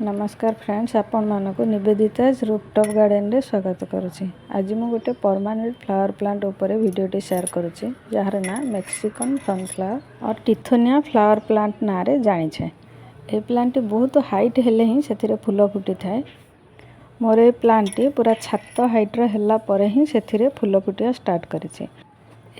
ନମସ୍କାର ଫ୍ରେଣ୍ଡସ୍, ଆପଣମାନଙ୍କୁ ନିବେଦିତାଜ ରୁଫଟପ୍ ଗାର୍ଡ଼େନରେ ସ୍ୱାଗତ କରୁଛି। ଆଜି ମୁଁ ଗୋଟେ ପରମାନେଣ୍ଟ ଫ୍ଲାୱାର ପ୍ଲାଣ୍ଟ ଉପରେ ଭିଡ଼ିଓଟି ସେୟାର କରୁଛି, ଯାହାର ନାଁ ମେକ୍ସିକନ୍ ସନଫ୍ଲାୱାର और ଟିଥୋନିଆ ଫ୍ଲାୱାର ପ୍ଲାଣ୍ଟ ନାଁରେ ଜାଣିଛେ। ଏହି ପ୍ଲାଣ୍ଟଟି ବହୁତ ହାଇଟ୍ ହେଲେ ହିଁ ସେଥିରେ ଫୁଲ ଫୁଟିଥାଏ। ମୋର ଏ ପ୍ଲାଣ୍ଟଟି ପୁରା ଛାତ ହାଇଟ୍ର ହେଲା ପରେ ହିଁ ସେଥିରେ ଫୁଲ ଫୁଟିବା ଷ୍ଟାର୍ଟ କରିଛି।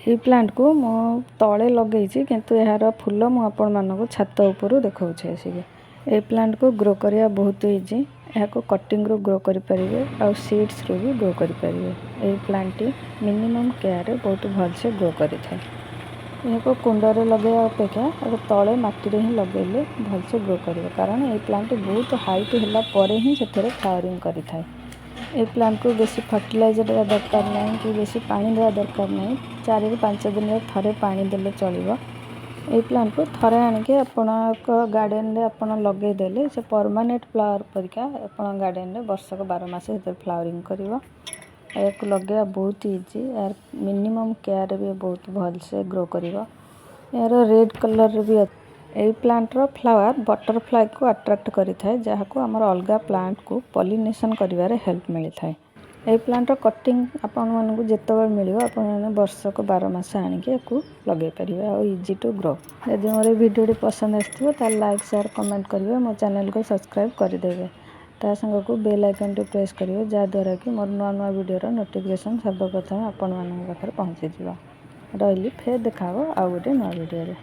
ଏହି ପ୍ଲାଣ୍ଟକୁ ମୁଁ ତଳେ ଲଗେଇଛି, କିନ୍ତୁ ଏହାର ଫୁଲ ମୁଁ ଆପଣମାନଙ୍କୁ ଛାତ ଉପରୁ ଦେଖାଉଛି ଆସିକି। ଏହି ପ୍ଲାଣ୍ଟକୁ ଗ୍ରୋ କରିବା ବହୁତ ଇଜି। ଏହାକୁ କଟିଂରୁ ଗ୍ରୋ କରିପାରିବେ ଆଉ ସିଡ୍ସରୁ ବି ଗ୍ରୋ କରିପାରିବେ। ଏହି ପ୍ଲାଣ୍ଟଟି ମିନିମମ୍ କେୟାରରେ ବହୁତ ଭଲସେ ଗ୍ରୋ କରିଥାଏ। ଏହାକୁ କୁଣ୍ଡରେ ଲଗାଇବା ଅପେକ୍ଷା ଏହାକୁ ତଳେ ମାଟିରେ ହିଁ ଲଗାଇଲେ ଭଲସେ ଗ୍ରୋ କରିବ, କାରଣ ଏହି ପ୍ଲାଣ୍ଟଟି ବହୁତ ହାଇଟ୍ ହେଲା ପରେ ହିଁ ସେଥିରେ ଫ୍ଲାୱରିଂ କରିଥାଏ। ଏହି ପ୍ଲାଣ୍ଟକୁ ବେଶୀ ଫର୍ଟିଲାଇଜର ଦେବା ଦରକାର ନାହିଁ କି ବେଶୀ ପାଣି ଦେବା ଦରକାର ନାହିଁ। 4ରୁ 5 ଦିନରେ ଥରେ ପାଣି ଦେଲେ ଚଳିବ। ଏଇ ପ୍ଲାଣ୍ଟକୁ ଥରେ ଆଣିକି ଆପଣଙ୍କ ଗାର୍ଡ଼େନରେ ଆପଣ ଲଗେଇଦେଲେ, ସେ ପରମାନେଣ୍ଟ ଫ୍ଲାୱାର ପରିକା ଆପଣଙ୍କ ଗାର୍ଡ଼େନରେ ବର୍ଷକ 12 ମାସ ସେଥିରେ ଫ୍ଲାୱରିଂ କରିବ। ଏହାକୁ ଲଗାଇବା ବହୁତ ଇଜି। ଏହାର ମିନିମମ୍ କେୟାରରେ ବି ବହୁତ ଭଲସେ ଗ୍ରୋ କରିବ। ଏହାର ରେଡ଼୍ କଲର୍ର ବି ଅଛି। ଏଇ ପ୍ଲାଣ୍ଟର ଫ୍ଲାୱାର ବଟରଫ୍ଲାଏକୁ ଆଟ୍ରାକ୍ଟ କରିଥାଏ, ଯାହାକୁ ଆମର ଅଲଗା ପ୍ଲାଣ୍ଟକୁ ପଲିନେସନ୍ କରିବାରେ ହେଲ୍ପ ମିଳିଥାଏ। ଏଇ ପ୍ଲାଣ୍ଟର କଟିଂ ଆପଣମାନଙ୍କୁ ଯେତେବେଳେ ମିଳିବ, ଆପଣମାନେ ବର୍ଷକ 12 ମାସ ଆଣିକି ୟାକୁ ଲଗାଇ ପାରିବେ ଆଉ ଇଜି ଟୁ ଗ୍ରୋ। ଯଦି ମୋର ଏ ଭିଡ଼ିଓଟି ପସନ୍ଦ ଆସିଥିବ, ତାହେଲେ ଲାଇକ୍, ସେୟାର, କମେଣ୍ଟ କରିବେ। ମୋ ଚ୍ୟାନେଲକୁ ସବସ୍କ୍ରାଇବ୍ କରିଦେବେ। ତା ସାଙ୍ଗକୁ ବେଲ୍ ଆଇକନ୍ଟି ପ୍ରେସ୍ କରିବେ, ଯାହାଦ୍ୱାରା କି ମୋର ନୂଆ ନୂଆ ଭିଡ଼ିଓର ନୋଟିଫିକେସନ୍ ସର୍ବପ୍ରଥମେ ଆପଣମାନଙ୍କ ପାଖରେ ପହଞ୍ଚିଯିବ। ରହିଲି, ଫେର୍ ଦେଖା ହେବ ଆଉ ଗୋଟେ ନୂଆ ଭିଡ଼ିଓରେ।